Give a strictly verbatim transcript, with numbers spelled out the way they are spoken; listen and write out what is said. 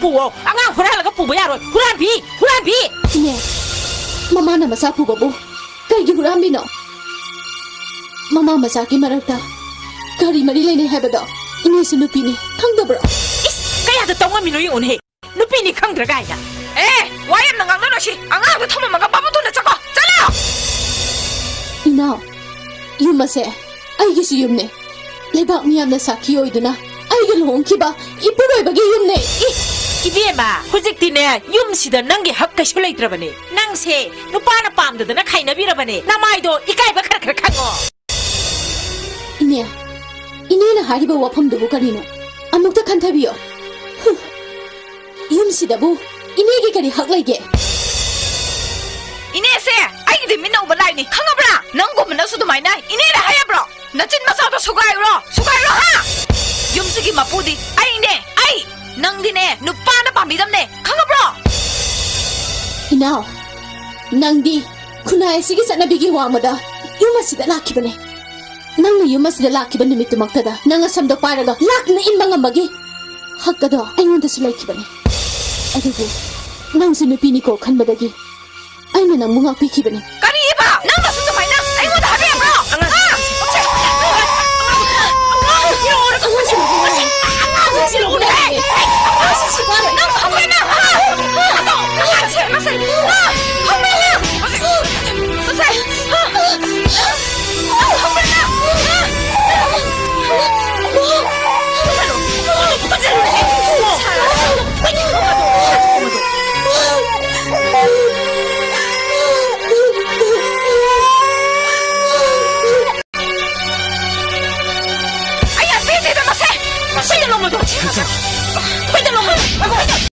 ꯄꯨꯑꯣ꯫ ꯑꯉꯥꯡ ꯍꯨꯔꯥꯜꯂꯒ ꯄꯨꯕ ꯌꯥꯔꯣꯏ꯫ ꯍꯨꯔꯥꯟꯕꯤ! ꯍꯨꯔꯥꯟꯕꯤ! ꯏꯅꯦ, ꯃꯃꯥꯅ ꯃꯆꯥ ꯄꯨꯕꯕꯨ ꯀꯩꯒꯤ ꯍꯨꯔꯥꯟꯕꯤꯅꯣ? ꯃꯃꯥ ꯃꯆꯥꯒꯤ ꯃꯔꯛꯇ ꯀꯔꯤ ꯃꯔꯤ ꯂꯩꯅꯩ ꯍꯥꯏꯕꯗꯣ ꯏꯅꯦꯁꯨ ꯅꯨꯄꯤꯅꯤ, ꯈꯪꯗꯕ꯭ꯔꯣ? ꯏꯁ! ꯀꯌꯥꯗ ꯇꯧ ꯉꯝꯃꯤꯅꯣ ꯌꯦꯡꯉꯨꯅꯦꯍꯦ꯫ ꯅꯨꯄꯤꯅꯤ ꯈꯪꯗ꯭ꯔꯥ ꯀꯥꯏꯅ꯫ ꯑꯦ, ꯋꯥ ꯌꯥꯝꯅ ꯉꯥꯡꯅꯔꯣꯏꯁꯤ꯫ ꯑꯉꯥꯡꯗꯣ ꯊꯝꯃꯝꯃꯒ ꯄꯥꯕꯨꯡ ꯊꯨꯅ ꯆꯠꯈꯣ꯫ ꯆꯠꯂꯣ! ꯏꯅꯥꯎ, ꯌꯨꯝ ꯑꯁꯦ ꯑꯩꯒꯤꯁꯨ ꯌꯨꯝꯅꯦ꯫ ꯂꯩꯕꯥꯛ ꯃꯤꯌꯥꯝꯅ ꯁꯥꯈꯤ ꯑꯣꯏꯗꯨꯅ ꯑꯩꯒ ꯂꯨꯍꯣꯡꯈꯤꯕ ꯏꯄꯨꯔꯣꯏꯕꯒꯤ ꯌꯨꯝꯅꯦ꯫ ꯏ! ꯏꯕꯦꯝꯃ, ꯍꯧꯖꯤꯛꯇꯤꯅꯦ, ꯌꯨꯝꯁꯤꯗ ꯅꯪꯒꯤ ꯍꯛ ꯀꯩꯁꯨ ꯂꯩꯇ꯭ꯔꯕꯅꯦ꯫ ꯅꯪꯁꯦ ꯅꯨꯄꯥꯅ ꯄꯥꯝꯗꯗꯅ ꯈꯥꯏꯅꯕꯤꯔꯕꯅꯦ꯫ ꯅꯃꯥꯏꯗꯣ ꯏꯀꯥꯏꯕ ꯈꯔ ꯈꯔ ꯈꯪꯉꯣ꯫ ꯏꯅꯦ, ꯏꯅꯦꯅ ꯍꯥꯏꯔꯤꯕ ꯋꯥꯐꯝꯗꯨꯕꯨ ꯀꯔꯤꯅꯣ? ꯑꯃꯨꯛꯇ ꯈꯟꯊꯕꯤꯌꯣ꯫ ꯍꯨꯝ, ꯌꯨꯝꯁꯤꯗꯕꯨ ꯏꯅꯦꯒꯤ ꯀꯔꯤ ꯍꯛ ꯂꯩꯒꯦ? ꯏꯅꯦꯁꯦ ꯑꯩꯒꯤꯗꯤ ꯃꯤꯠꯅ ꯎꯕ ꯂꯥꯏꯅꯤ, ꯈꯪꯉꯕ꯭ꯔꯥ? ꯅꯪꯒꯨꯝꯕꯅꯁꯨ ꯑꯗꯨꯃꯥꯏꯅ ꯏꯅꯦꯗ ꯍꯥꯏꯌꯕ꯭ꯔꯣ? ꯅꯆꯤꯟ ꯃꯆꯥꯗꯣ ꯁꯨꯒꯥꯏꯔꯣ, ꯁꯨꯒꯥꯏꯔꯣ, ꯍꯥ? ꯌꯨꯝꯁꯤꯒꯤ ꯃꯄꯨꯗꯤ ꯑꯩꯅꯦ, ꯑꯩ! ꯅꯪꯗꯤꯅꯦ ꯅꯨꯄꯥꯅ ꯄꯥꯝꯕꯤꯗꯝꯅꯦ, ꯈꯪꯉꯕ꯭ꯔꯣ? ꯏꯅꯥꯎ, ꯅꯪꯗꯤ ꯈꯨꯟꯅꯥꯏ ꯑꯁꯤꯒꯤ ꯆꯠꯅꯕꯤꯒꯤ ꯋꯥꯡꯃꯗ ꯌꯨꯝ ꯑꯁꯤꯗ ꯂꯥꯛꯈꯤꯕꯅꯦ꯫ ꯅꯪꯅ ꯌꯨꯝ ꯑꯁꯤꯗ ꯂꯥꯛꯈꯤꯕ ꯅꯨꯃꯤꯠꯇꯨꯃꯛꯇꯗ ꯅꯪ ꯑꯁꯝꯗꯣ ꯄꯥꯏꯔꯒ ꯂꯥꯛꯅ ꯏꯟꯕ ꯉꯝꯕꯒꯤ ꯍꯛ ꯑꯗꯣ ꯑꯩꯉꯣꯟꯗꯁꯨ ꯂꯩꯈꯤꯕꯅꯦ꯫ ꯑꯗꯨꯕꯨ ꯅꯪꯁꯨ ꯅꯨꯄꯤꯅꯤꯀꯣ ꯈꯟꯕꯗꯒꯤ ꯑꯩꯅ ꯅꯪꯕꯨ ꯉꯥꯛꯄꯤꯈꯤꯕꯅꯤ꯫